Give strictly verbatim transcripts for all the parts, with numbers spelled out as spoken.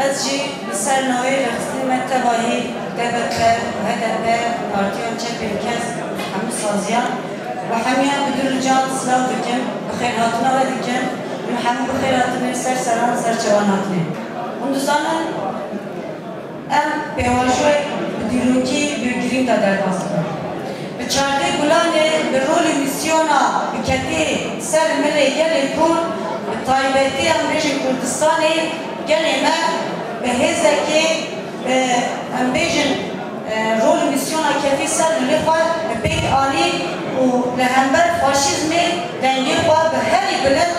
Ez jî li ser navê rêxistinê me tevahî D B P, H D P, Partiya Çepên Kesk, hemû saziyan û hemiyan bi dil û can silav dikim, bi xêrhatina we dikim, hûn hemû bi xêr hatinê, ser seran, ser çavan hatinê. Hûn dizanin, em pêvajoyek bi dîrokî, bi girîng de derbas dikin. Bi çardeh Gulanê bi rolê mîsyona biketê ser milê gelê Kurd, bi taybetî em bêjin Kurdistanê, gelê me bi hêzekê, bi, em bêjin, e, rolê mîsyona ketî ser milê xwe bi pêk anî û li hember faşîzmê dengê xwe bi herî bilind,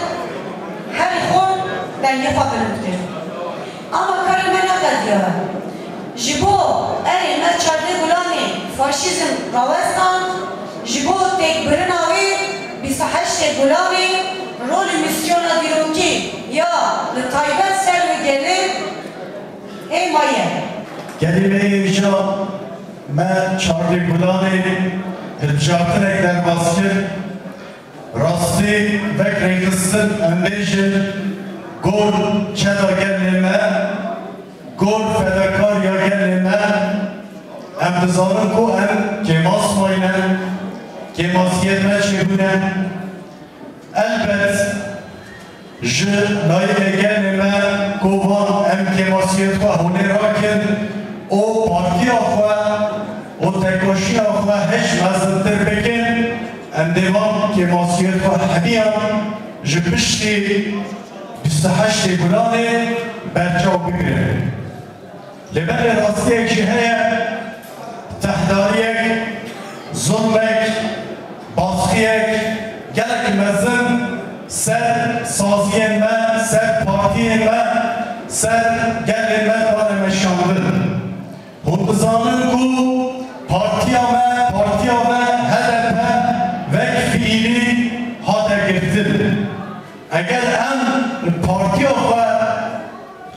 herî xurt dengê xwe bilind kir. Ama karê me neqediyaye. Ji bo erê me çardeh Gulanê faşîzm rawestan, ji bo têkbirina wê bîst û heştê Gulanê rolê mîsyona dîrokî ya li taybet ser wê gelê ê maye. Gelê me yê îja me çardeh Gulanê hilbijartinek derbas kir. Rastî wek rêxistin em bêjin, gor keda gelê me, gor fedakariya gelê me, em dizanin ku em kêmas mayî ne, kêmasiyet me çêbûne. Elbet ji nayînê gelê me ku van em kêmasiyet xwe hûnê rakin û partiya xwe û tekoşîna xwe hêj mezintir bikin, em dê van kêmasiyet xwe hemiyan ji piştî bîst û heştê Gulanê berçav bigirin. Lê belê rastiyek jî heye, tehdariyek, zulmek, baskiyek gelek mezin ser saziyên me, ser partiyên me, ser gelên me dane meşandin. Hûn dizanin ku partiya me, partiya me H D P wek fiîlî hate girtin. Eger em partiya xwe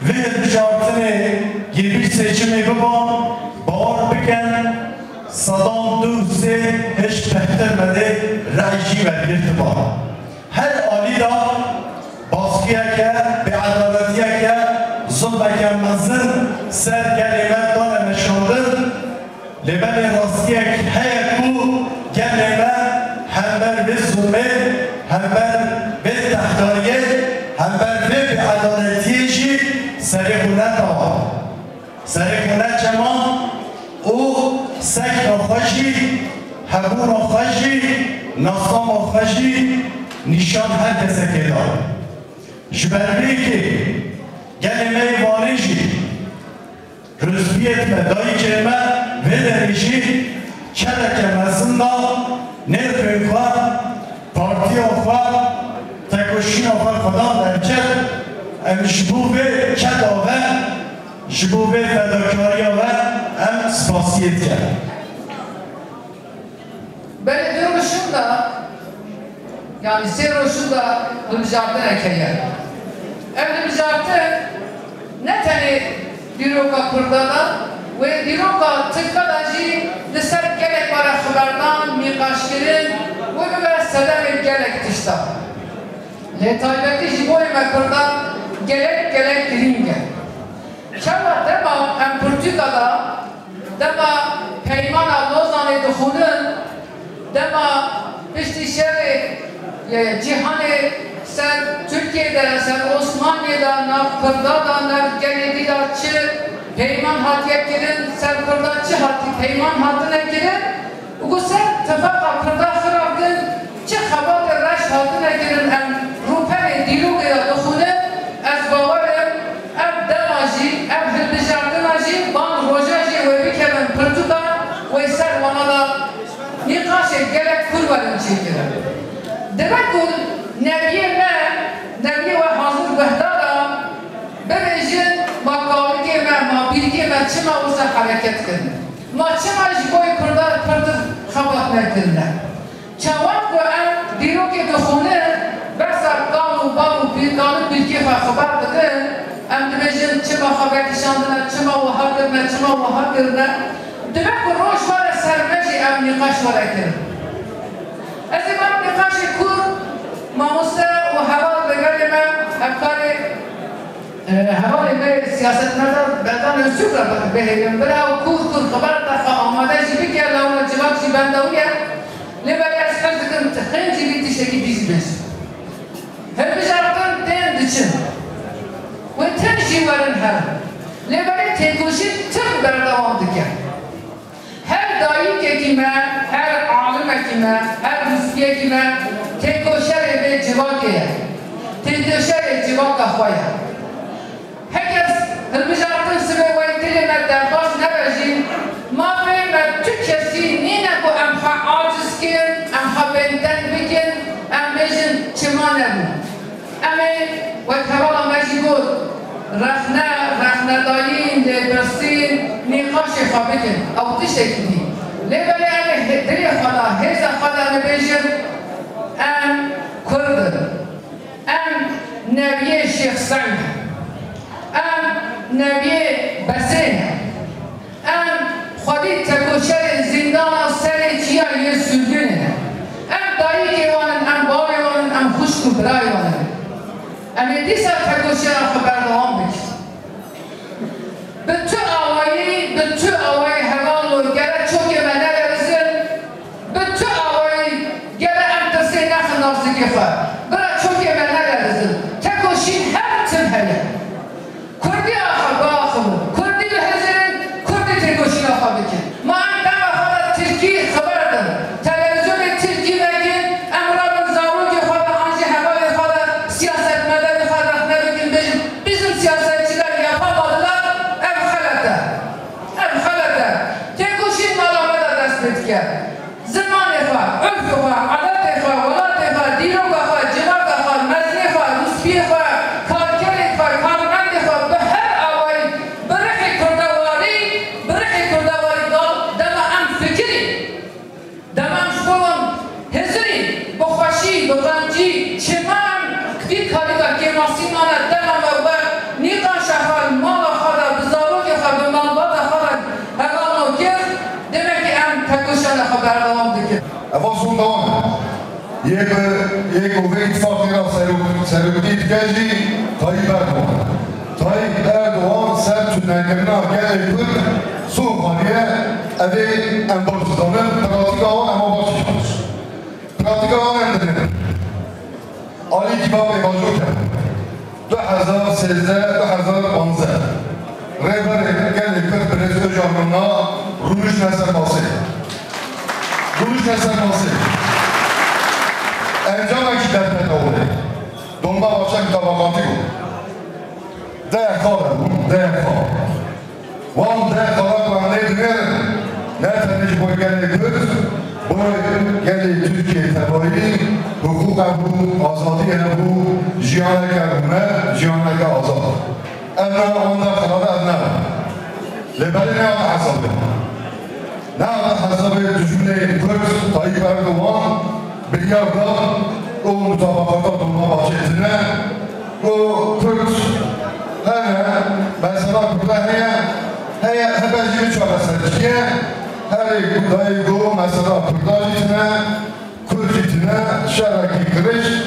vê hilbijartinê yê vî seçimê biban, bawer bikin, sedan du sê hişt bêhtir me dê rey jî wergirtiba. Her alî de baskiyeke, bêedaletiyeke, zulmeke mezin ser gelê me dane meşandin. Lê belê rastiyek heye ku gelê me hember vê zulmê, hember vê tehdariyê, hember vê bêedaletiyê jî serê xwe nedawa. Serê xwe neceman û sekna xwe jî, hebûna xwe jî, nasnama xwe jî nîşan her kesekê da. Ji ber vê yekê gelê me yê Wanê jî Rûspiyê me, dayikê me vê derê jî çeleke mezin da nêrxên xwe, partiya xwe, tekoşîna xwe xwedan derket. Em ji bo vê keda ve, ji bo vê fedakariya ve em spasiyê dikin. Belê du roşûn de, yanî sê roşûn de hilbijartinek heye. Ev hilbijartin ne tenê dîroka Kurda de, wê dîroka Tirka de jî li ser gelek were xiberdan, nîqaşkirin, wê bibe sedemê gelek tişta. Lê taybetî ji bo me Kurda gelek, gelek girîng e. Çawa dema em pirtûka de, dema Peymana Lozanê dixwînin, dema piştî şerê, e, cîhanê ser Tirkiyê de, ser Osmaniyê de, nav Kurda de, nav gelê dî de çi peyman hatiye kirin, ser Kurda çi hatî peyman hatine kirin, û ku ser tifaqa Kurda xirab din, çi xebatê reş hatine kirin, em rûpelê dîrokê de dixwînin, ez bawer im, ev dema jî, ev hilbijartina jî, van roja jî wê bikevin pirtûka, wê ser wana de nîqaşê gelek kûr werin çêkirin. Dibe ku neviyê me, neviyê we hazir guhdar e, bibêjin, ma kalikê me, ma bîrgê me çima wisa hereket kirin? Ma çima ji bo yê Kurda pirtir xebat nekirine? Çawa ku em dîrokê dixwînin, behsa kal û bav û pîr-, kalib bîrkê xwe xebat dikin, em dibêjin, çima xwe vekişandine, çima wiha kirine, çima wiha kirine. Dibe ku roj were ser me jî ev nîqaş were kirin. Ez ê van nîqaşê kûr, mamoste û heval lêberê me, hevkarê Hevalê me siyasetmedar Berdan Öztürk re bihêlim. Bira ew kûr kûr xeber te xwe amade jî bike, lewma civak jî benda wî ye. Lê belê ez his dikim tu xêncî vî tiştekî dî jî bêjî. Hilbijartin tên diçin. Wê tim jî werin hev. Lê belê têkoşîn tim berdewam dike. Her dayikekî me, her alimekî me, her rûspiyekî me têkoşerê vê civakê ye. Têkoşerê civaka xwe ye. Heke hilbijartin sibê wê dilê me derbas nebe jî, mafê me tu kesî nîne ku em xwe aciz kin, em xwe bênteng bikin, em bêjin çima nebû. Em ê, wek hevala me jî got, rexne, rexnedayîn, lêpirsîn, nîqaşê xwe bikin. Ew tiştekî dî. Lê belê em ê hê-, dilê xwe de, hêza xwe de em ê bêjin, em Kurd in. Em neviyê Şêx Seîd in. Em neviyê Besê ne. Em xwedî tekoşerên zîndana serê çiya yê sûrgûnê ne. Em dayikê wan in, em bavê wan in, em xwişk û birayê wan in. Em ê dîsa tekoşera xwe berdewam bikin. Bi tu awayî, bi tu awayî hevalno gere çokê me nelerizin, bi tu awayî gere em tirsê nexin nav zikê xwe. Bira çokê me nelerizin. Tekoşîn her tim heye. Kurdî axa biaxivin, kurdî bihizirin, kurdî têkoşîna xwe bikin. Ma em dema xwe de tirkî xeber din, televîzyonê tirkî vekin, em rabin zarokê xwe de an jî hevalê xwe de, siyasetmedarê xwe rexne bikin, bêjin, bizim siyasetçiler yapamadılar, ev xelet e. Ev xelet e. Têkoşîn mala me de dest pê dike. Zimanê xwe, urfê xwe, adetê xwe, welatê xwe, dîroka xwe, civaka xwe, mezinê xwe, rûspiyê xwe, karkerê xwe, karmendê xwe bi her awayî, bi rihê kurdewarî, bi rihê kurdewarî da-, dema em fikirî, dema em ji bo wan hizirî, bi xweşî, bi qencî, çima em vî karî de kêmasî mane, dema me we nîqaşa xwe, mala xwe de, bi zarokê xwe, bi malbata xwe re hevalno kir, demekî em tekoşana xwe berdewam dikin. Eva sonda wan e. Yê bi, yê ku vê îtifaqê re serok-, serokî dike jî Tayyip Erdogan e. Tayyip Erdogan ser tunekirina gelê Kurd zor xwariye, ev ê em baş dizanin, pratîka wan ema baş dizanin. Pratîka wan em dibînin. Alîkî va pêvajo kir. Du hezar sêzdeh, du hezar panzdeh. Rêberê gelê Kurd Birêz Ocalan na rûniştine ser masê. Rûniştine ser masê. Encamekî derkete holê. Dolmabahçe mutabakatî bû. Deh xala bûn, deh xal. Wan deh xala ku em lê dinêrin, ne tenê ji bo gelê Kurd, bo gelê Tirkiyê tevayî, hiqûqe bû, azadiyê hebû, jiyaneke rûmet, jiyaneke azad. Ev ne, wan deh xala de ev ne. Lê belê nehate hesabê. Nehate hesabê dijminê Kurd Tayyip Erdogan biryar da û mutabakata Dolmabahçeyê tine û Kurd hene, mesela Kurda heye, heye hebe jî çareser dikiye, herê ku dayê ku mesela Kurda jî tine, Kurd jî tine, şerekî kirişt,